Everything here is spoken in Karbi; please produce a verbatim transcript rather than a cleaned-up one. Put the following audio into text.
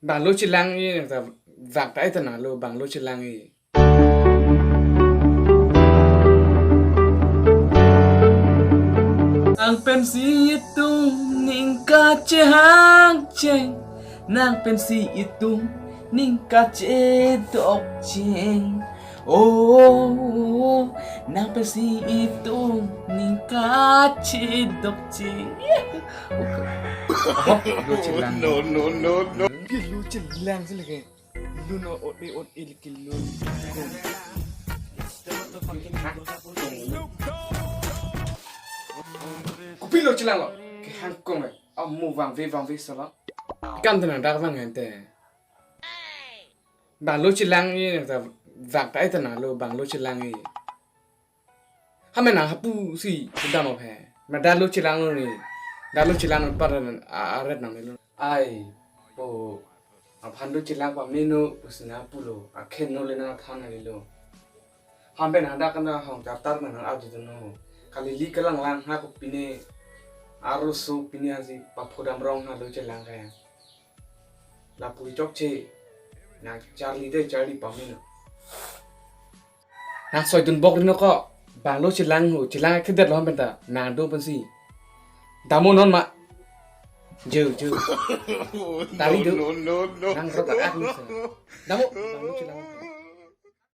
Bang lo chelang-i, ta vak ta ita na lo, bang lo chelang-i. Nang pensi itum ning kachehang cheng, nang pensi itum ning kachedok cheng. Oh, nang pensi itum ning kachedok cheng. Oh, lo chelang. No, no, no, no. Lo chelang si lake. Lun o-, ot-e, ot-e lake lun. Kopi lo chelang lo? Kehang kong eh. Amo vangve vangve solo. Kam tenang dak vang ente. Bang lo chelang-i, ta vak ta ita na lo, bang lo chelang-i. Hame nang hapu si kedam aphe. Ma dak lo chelang lo ni. Dak lo chelang lo par a-, aret nang lo. Ai, po. Aphan lo chelang pa meno, pusi nang pulo. Akhen no le nang than na lo. Hame nang dak na hong tar tar nang aju no. Kali li kalang lang ha ko pine. Arloso pine asi paphodam rong ha lo chelang kaya. Lapu chokche. Nang charli de charli pamino. Nang soidun bok rino ko. Bang lo chelang ho, chelang kedet lo penta. Nang do pensi. Damo non ma. Jo, jo. Tari do. No, no, no. Nang rot ak ni sa. Damo, bang lo chelang.